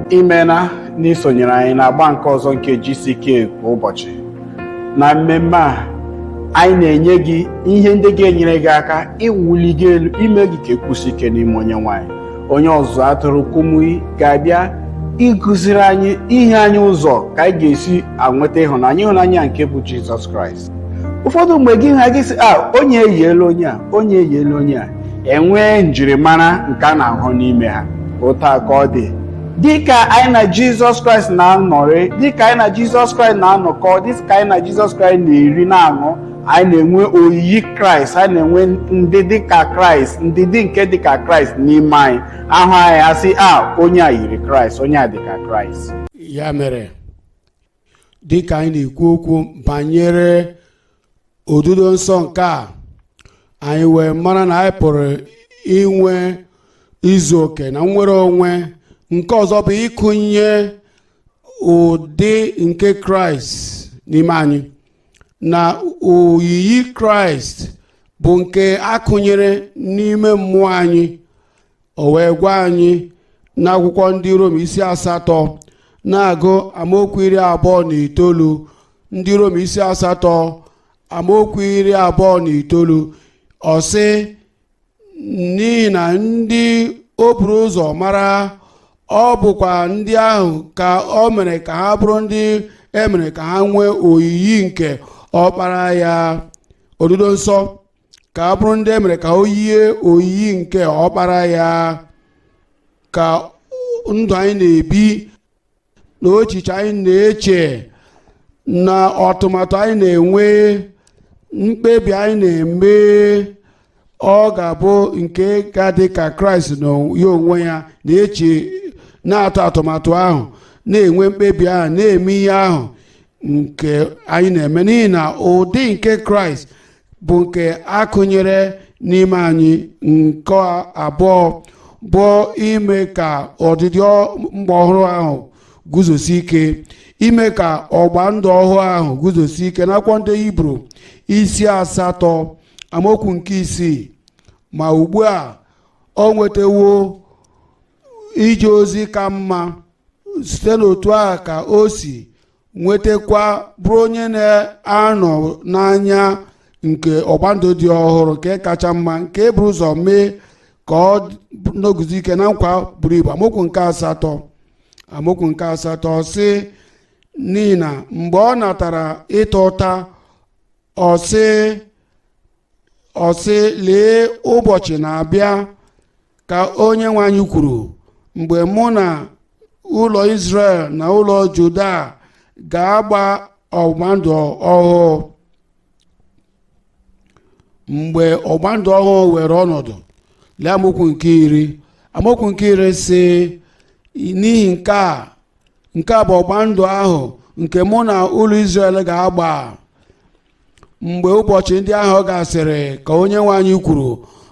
Imena n'isonyere anyị na-agba nke ọzọ nke GCK kwa ụbọchị. Na mmemme a, anyị na-enye gị ihe ndị ga-enyere gị aka iwuli gị elu, ime gị ka ekwusi ike n'ime Onye nwanyị. Onye ọzụzụ atụrụ Kumuyi ga-abịa ịkụziri anyị ihe anyị ụzọ ka anyị ga-esi anweta ịhụnanya, ịhụnanya nke bụ Jizọs Kraịst. Ụfọdụ mgbe gị ha gị sị a, onye eyiela onye a, onye eyiela onye a, enwee njirimara nke a na-ahụ n'ime ha. Otu a ka ọ dị, dịka anyị na Jizọs Kraịst na-anọrị, dịka anyị na Jizọs Kraịst na-anọkọ, dịka anyị na Jizọs Kraịst na-eri na-aṅụ, anyị na-enwe oyiyi Kraịst, anyị na-enwe ndị dịka Kraịst, ndị dị nke dịka Kraịst n'ime anyị. Ahụ anyị asị a, onye a yiri Kraịst, onye a dịka Kraịst. Ya mere, dịka anyị na-ekwu okwu banyere odudo nsọ nke a, anyị wee mara na anyị pụrụ inwe izu oke na nnwere onwe. Nke ọzọ bụ ịkụnye ụdị nke Kraịst n'ime anyị, na oyiyi Kraịst bụ nke akụnyere n'ime mmụọ anyị. O wee gwa anyị n'akwụkwọ Ndị Rom isi 8, na-agụ amaokwu 29. Ndị Rom isi 8, amaokwu 29, ọ sị, n'ihi na ndị o buru ụzọ mara, ọ bụkwa ndị ahụ ka o mere ka ha bụrụ ndị e mere ka ha nwee oyiyi nke Ọkpara ya. Odudo nsọ ka a bụrụ ndị e mere ka o yie oyiyi nke Ọkpara ya, ka ndụ anyị na-ebi na echiche anyị na-eche na ọtụmatụ anyị na-enwe, mkpebi anyị na-eme, ọ ga-abụ nke ga-adị ka Kraịst na ya onwe ya na-eche, na-atụ atụmatụ ahụ, na-enwe mkpebi ahụ, na-eme ihe ahụ nke anyị na-eme, n'ihi na ụdị nke Kraịst bụ nke akụnyere n'ime anyị. Nke abụọ bụ ime ka ọdịdị mgba ọhụrụ ahụ guzosi ike, ime ka ọgba ndụ ọhụụ ahụ guzosi ike. N'akwụkwọ Ndị Hibru isi 8, amaokwu nke 6, ma ugbu a o nwetawo ije ozi ka mma, site n'otu a ka o si nwetakwa bụrụ onye na-anọ n'anya nke ọgbandụ dị ọhụrụ, nke kacha mma, nke e buru ụzọ mee ka ọ nọguzo ike na nkwa buru ibu. Amaokwu nke 8, amaokwu nke 8 sị, n'ihi na mgbe ọ natara ịta ụta, ọ sị, lee, ụbọchị na-abịa, ka Onye nwe anyị kwuru, mgbe mụ na ụlọ Israel na ụlọ Juda ga-agba ọgbandụ ọhụụ. Mgbe ọgbandụ ọhụụ were ọnọdụ, lee amaokwu nke 10. Amaokwu nke 10 si, n'ihi nke a, nke a bụ ọgbandụ ahụ nke mụ na ụlọ Israel ga-agba mgbe ụbọchị ndị ahụ gasịrị, ka Onye nwe anyị kwuru,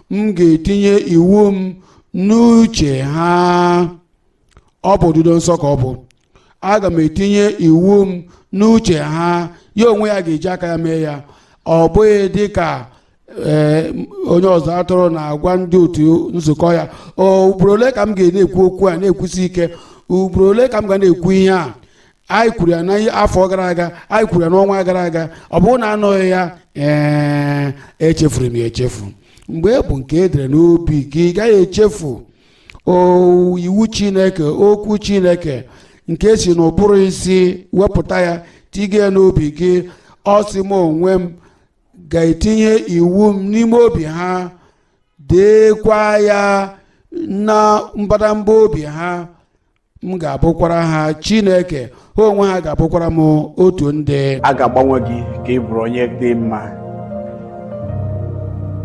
m ga-etinye iwu m n'uche ha. Ọ bụ odudo nsọ ka ọ bụ. Aga m etinye iwu m n'uche ha. Ya onwe ya ga-eji aka ya mee ya. Ọ bụghị dịka ee onye ọzọ atụrụ na-agwa ndị otu nzukọ ya, ugboro ole ka m ga na-ekwu okwu a, na-ekwusi ike? Ugboro ole ka m ga na-ekwu ihe a? Anyị kwuru ya n'afọ gara aga, anyị kwuru ya n'ọnwa gara aga. Ọ bụrụ na anọghị ya, ee, echefuru m ya echefu. Mgbe e bụ nke edere n'obi gị, ị gaghị echefu o iwu Chineke, okwu Chineke nke si n'ụbụrụ isi wepụta ya, tinye ya n'obi gị. Ọ sị, m onwe m ga-etinye iwu m n'ime obi ha, deekwa ya na mbadamba obi ha. M ga-abụkwara ha Chineke, ha onwe ha ga-abụkwara m otu ndị. A ga-agbanwe gị ka ị bụrụ onye dị mma,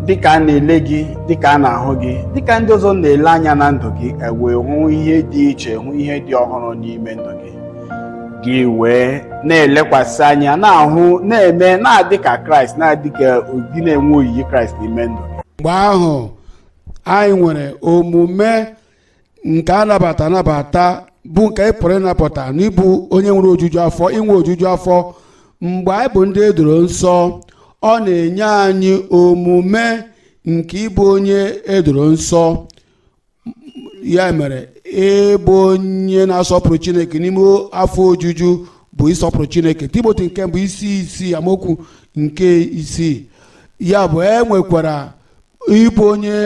dịka a na-ele gị, dịka a na-ahụ gị, dịka ndị ọzọ na-ele anya na ndụ gị, ewee hụ ihe dị iche, hụ ihe dị ọhụrụ n'ime ndụ gị. Gị wee na-elekwasị anya, na-ahụ, na-eme, na-adị ka Kraịst, na-adị ka ụdị na-enwe oyiyi Kraịst n'ime ndụ gị. Mgbe ahụ anyị nwere omume nke anabata anabata, bụ nke ị pụrụ ịnapụta n'ịbụ onye nwere ojuju afọ, inwe ojuju afọ. Mgbe anyị bụ ndị edoro nsọ, ọ na-enye anyị omume nke ịbụ onye edoro nsọ. Ya mere, ịbụ onye na-asọpụrụ Chineke n'ime afọ ojuju bụ ịsọpụrụ Chineke. Timoti nke mbụ, isi 6, amaokwu nke 6. Ya bụ, e nwekwara ịbụ onye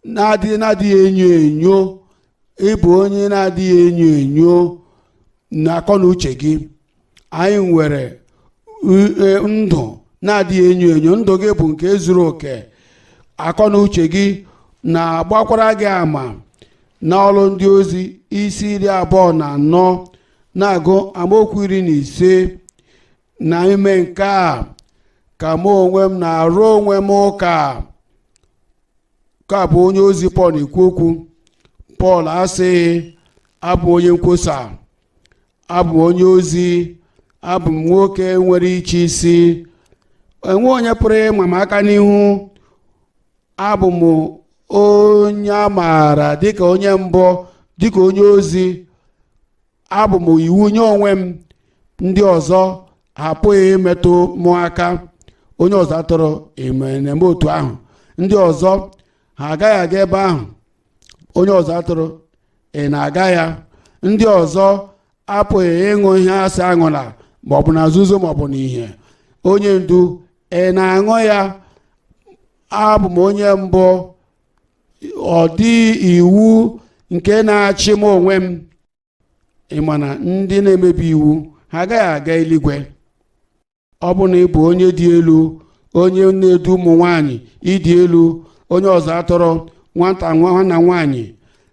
na-adịghị enyo enyo, ịbụ onye na-adịghị enyo enyo na akọ na uche gị. Anyị nwere ndụ na-adịghị enyo enyo. Ndụ gị bụ nke zuru oke. Akọ na uche gị na-agbakwara gị ama. N'Ọrụ Ndị Ozi, isi 24, na-agụ amaokwu 15: "Na ime nke a ka mụ onwe m na-arụ onwe m ụka." Ka bụ onye ozi Pọl na-ekwu okwu. Pọl asịghị, "Abụ onye nkwusa, abụ onye ozi, abụ m nwoke nwere iche isi, enwe onye pụrụ ịma m aka n'ihu, abụ m onye a maara dịka onye mbụ, dịka onye ozi, abụ m iwu nye onwe m, ndị ọzọ apụghị imetụ mụ aka." Onye ọzọ atụrụ eme na-eme otu ahụ, ndị ọzọ ha agaghị aga ebe ahụ. Onye ọzọ atụrụ, ị na-aga ya. Ndị ọzọ apụghị ịṅụ ihe asị aṅụla, maọbụ na nzuzo maọbụ n'ihe. Onye ndu, ị na-aṅụ ya. Abụ m onye mbụ, ọ dị iwu nke na-achị m onwe m. Ị ma na ndị na-emebi iwu, ha agaghị aga eluigwe. Ọ bụ na ị bụ onye dị elu, onye na-edu ụmụ nwanyị, ịdị elu, onye ọzọ atọrọ, nwata nwanna nwanyị,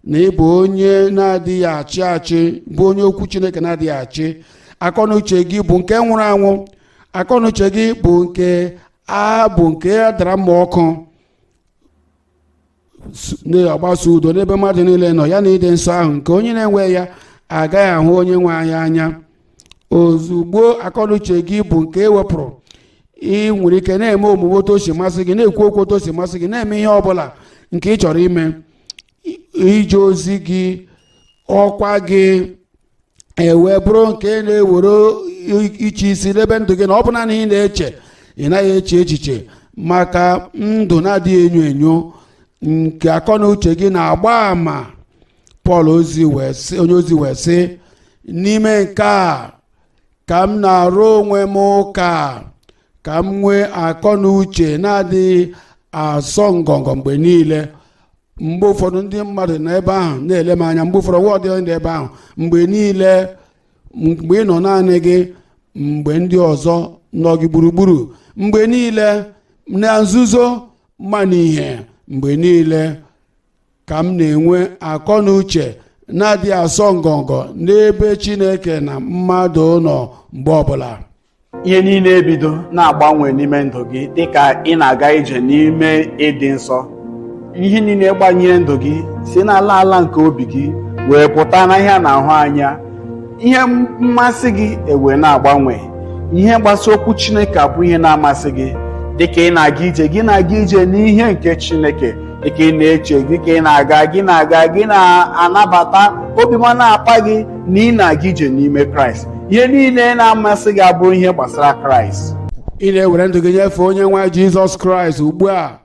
na ịbụ onye na-adịghị achị achị, bụ onye okwu Chineke na-adịghị achị, akọnuche gị bụ nke nwụrụ anwụ, akọnuche gị bụ nke a bụ nke a dara mma ọkụ. Na-agbaso udo n'ebe mmadụ niile nọ, ya na ịdị nsọ ahụ nke onye na-enwe ya agaghị ahụ onye nwe anyị anya. Ozugbo akọnuche gị bụ nke ewepụrụ, ị nwere ike na-eme omume otu o si masị gị, na-ekwu okwu otu o si masị gị, na-eme ihe ọbụla nke ị chọrọ ime. Ije ozi gị, ọkwa gị ewee bụrụ nke na-ewere iche isi n'ebe ndụ gị, na ọ bụ naanị ị na-eche. Ị naghị eche echiche maka ndụ na-adịghị enyo enyo nke akọ na uche gị na-agba ama. Pọl ozi wee sị, onye ozi wee sị, "N'ime nke a ka m na-arụ onwe m ụka, ka m nwee akọ na uche na-adịghị asọ ngọngọ mgbe niile." Mgbe ụfọdụ ndị mmadụ nọ ebe ahụ na-ele m anya, mgbe ụfọdụ nwa ọdịghị ndị ebe ahụ. Mgbe niile, mgbe ị nọ naanị gị, mgbe ndị ọzọ nọ gị gburugburu, mgbe niile, na nzuzo ma n'ihe, mgbe niile ka m na-enwe akọ na uche na-adịghị asọ ngọngọ n'ebe Chineke na mmadụ nọ mgbe ọbụla. Ihe niile ebido na-agbanwe n'ime ndụ gị dịka ị na-aga ije n'ime ịdị nsọ. Ihe niile gbanyere ndụ gị si n'ala ala nke obi gị wee pụta na ihe a na-ahụ anya. Ihe mmasị gị ewee na-agbanwe. Ihe gbasa okwu Chineke abụ ihe na-amasị gị dịka ị na-aga ije gị, na-aga ije n'ihe nke Chineke, dịka ị na-eche, dịka ị na-aga, gị na-aga, gị na-anabata obi ma na-akpa gị na ị na-aga ije n'ime Kraịst. Ihe niile na-amasị gị abụrụ ihe gbasara Kraịst. Ị na-ewere ndụ gị nyefee onye nwe Jizọs Kraịst ugbu a.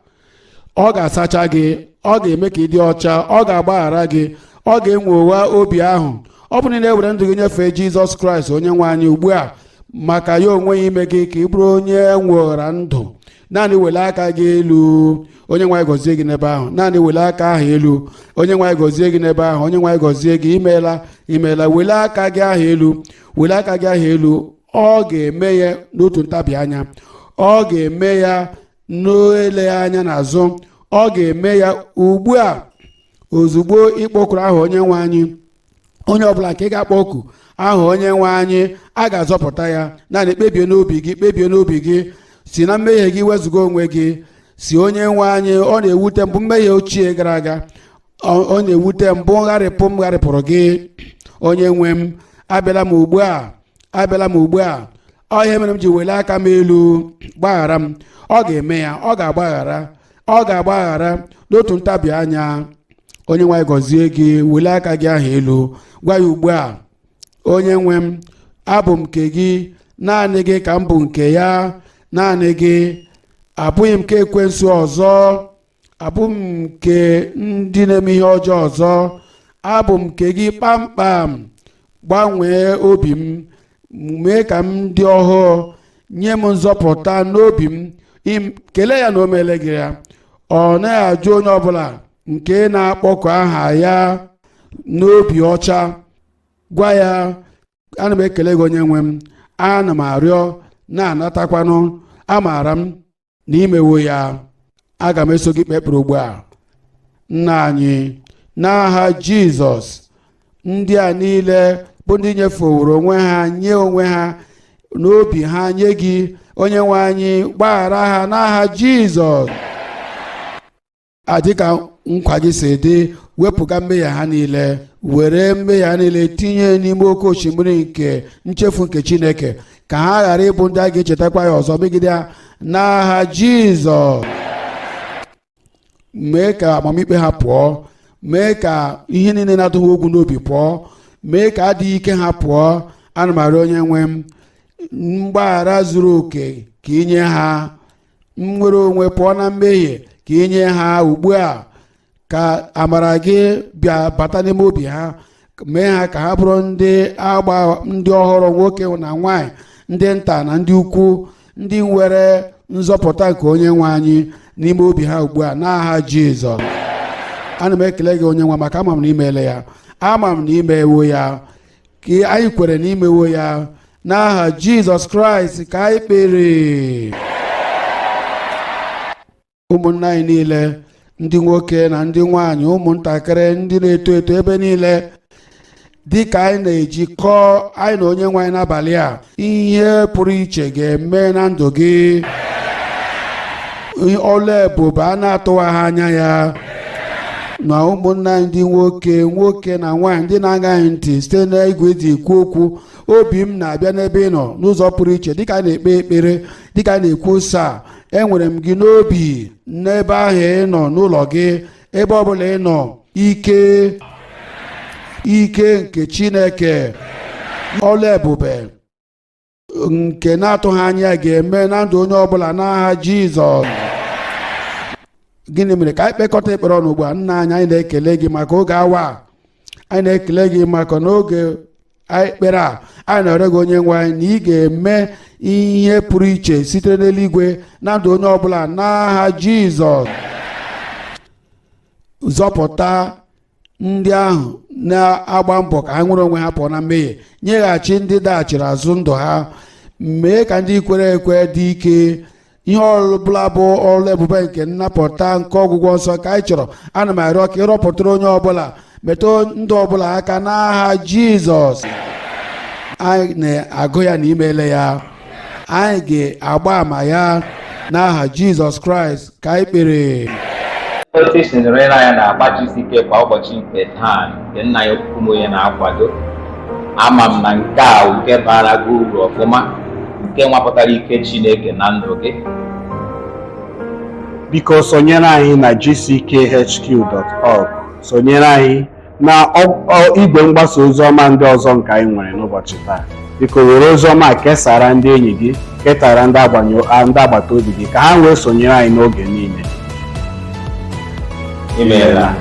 Ọ ga-asacha gị, ọ ga-eme ka ị dị ọcha, ọ ga-agbaghara gị, ọ ga-enwowa obi ahụ. Ọ bụrụ na ị na-ewere ndụ gị nyefee Jizọs Kraịst onye nwe anyị ugbu a, maka ya onwe ya ime gị ka ị bụrụ onye nwere ndụ, naanị wele aka gị elu. Onye nwe anyị gọzie gị n'ebe ahụ. Naanị wele aka ahụ elu. Onye nwe anyị gọzie gị n'ebe ahụ. Onye nwe anyị gọzie gị. Imeela, imeela. Wele aka gị ahụ elu, wele aka gị ahụ elu. Ọ ga-eme ya n'otu ntabi anya. Ọ ga-eme ya n'eleghị anya n'azụ. Ọ ga-eme ya ugbu a, ozugbo ịkpọkuru aha onye nwe anyị. Onye ọbụla nke ga-akpọku aha onye nwe anyị, a ga-azọpụta ya. Naanị kpebie n'obi gị, kpebie n'obi gị, si na mmehie gị wezụga onwe gị, si onye nwe anyị, ọ na-ewute mbụ mmehie ochie gara aga, ọ na-ewute mbụ ngharịpụ m gharịpụrụ gị. Onye nwe m, abịala m ugbu a, abịala m ugbu a. Ọ ihe mere m ji wele aka m elu. Gbaghara m. Ọ ga-eme ya. Ọ ga-agbaghara, ọ ga-agbaghara n'otu ntabi anya. Onye nwe anyị gọzie gị. Wele aka gị ahụ elu, gwa ya ugbu a, "Onye nwe m, abụ m nke gị, naanị gị ka m bụ nke ya, naanị gị. Abụghị m nke ekwensu ọzọ, abụghị m nke ndị na-eme ihe ọjọọ ọzọ." Abụ m nke gị kpamkpam. Gbanwee obi m, mee ka m dị ọhụụ, nye m nzọpụta n'obi m. Kelee ya na o meele gị ya. Ọ naghị ajụ onye ọbụla nke na-akpọku aha ya n'obi ọcha. Gwa ya, ana m ekele gị, onye nwe m. Ana m arịọ na-anatakwanụ. Amaara m na imewo ya. Aga m eso gị kpee ekpere ugbu a. Nna anyị, n'aha Jizọs, ndị a niile bụ ndị nyefeworo onwe ha, nye onwe ha n'obi ha nye gị, onye nwe anyị, gbaghara ha n'aha Jizọs. Adịka nkwa gị si dị, wepụga mmehie ha niile, were mmehie ha niile tinye n'ime oke osimiri nke nchefu nke Chineke, ka ha ghara ịbụ ndị a ga-echetakwa ya ọzọ megide ha n'aha Jizọs. Mee ka amamikpe ha pụọ, mee ka ihe niile na-atụ ha egwu n'obi pụọ, mee ka adịghị ike ha pụọ. Ana m arịọ, onye nwe m, mgbaghara zuru oke ka inye ha, nnwere onwe pụọ na mmehie ka inye ha ugbu a. Ka amara gị bịa bata n'ime obi ha, mee ha ka ha bụrụ ndị agba ndị ọhụrụ, nwoke na nwanyị, ndị nta na ndị ukwu, ndị nwere nzọpụta nke onye nwe anyị n'ime obi ha ugbu a n'aha Jizọs. Ana m ekele gị, onye nwe, maka ama m na imeele ya, ama m na imewo ya, ka anyị kwere na imewo ya. N'aha Jizọs Kraịst ka anyị kpere. Ụmụnne anyị niile, ndị nwoke na ndị nwanyị, ụmụntakịrị, ndị na-eto eto, ebe niile, dị ka anyị na-ejikọ anyị na onye nwe anyị n'abalị a, ihe pụrụ iche ga-eme na ndụ gị. Ọlụ ebube a na-atụwaghị anya ya. Na ụmụnna anyị ndị nwoke, nwoke na nwaanyị, ndị na-aṅa anyị ntị site n'igwe eji ekwu okwu, obi m na-abịa n'ebe ị nọ n'ụzọ pụrụ iche dịka a na-ekpe ekpere, dịka a na-ekwusa. Enwere m gị n'obi n'ebe ahụ ị nọ, n'ụlọ gị, ebe ọbụla ị nọ. Ike, ike nke Chineke, ọlụ ebube nke na-atụghị anya ga-eme na ndụ onye ọbụla n'aha Jizọs. Gịnị mere ka anyị kpekọta ekpere ọnụ ugbu a? Nna anyị, anyị na-ekele gị maka oge awa a. Anyị na-ekele gị maka n'oge ekpere a. Anyị na-arịọ gị, onye nwe anyị, na ị ga-eme ihe pụrụ iche sitere n'eluigwe na ndụ onye ọbụla n'aha Jizọs. Zọpụta ndị ahụ na-agba mbọ ka ha nwere onwe ha pụọ na mmehie, nyeghachi ndị daghachiri azụ ndụ ha, mee ka ndị kwere ekwe dị ike. Ihe ọbụla bụ ọrụ ebube nke nnapụta nke ọgwụgwọ nsọ ka anyị chọrọ. Ana m arịọ ka ịrọpụtara onye ọbụla, metụ ndụ ọbụla aka n'aha Jizọs. Anyị na-agụ ya na imele ya, anyị ga-agba ama ya n'aha Jizọs Kraịst ka anyị kpere. Otu isi nọrọ anyị na-agba GCK kwa ụbọchị nke taa nke nna ya Okwumoye na-akwado, ama m na nke a nke bara gị uru ọfụma, nke nwapụtara ike Chineke na ndụ gị. Biko sonyere anyị na gckhq.org, sonyere anyị na igwe mgbasa ozi ọma ndị ọzọ nke anyị nwere n'ụbọchị taa. Biko were ozi ọma kesara ndị enyi gị, ketara ndị agbata obi gị, ka ha wee sonyere anyị n'oge niile. Imeela.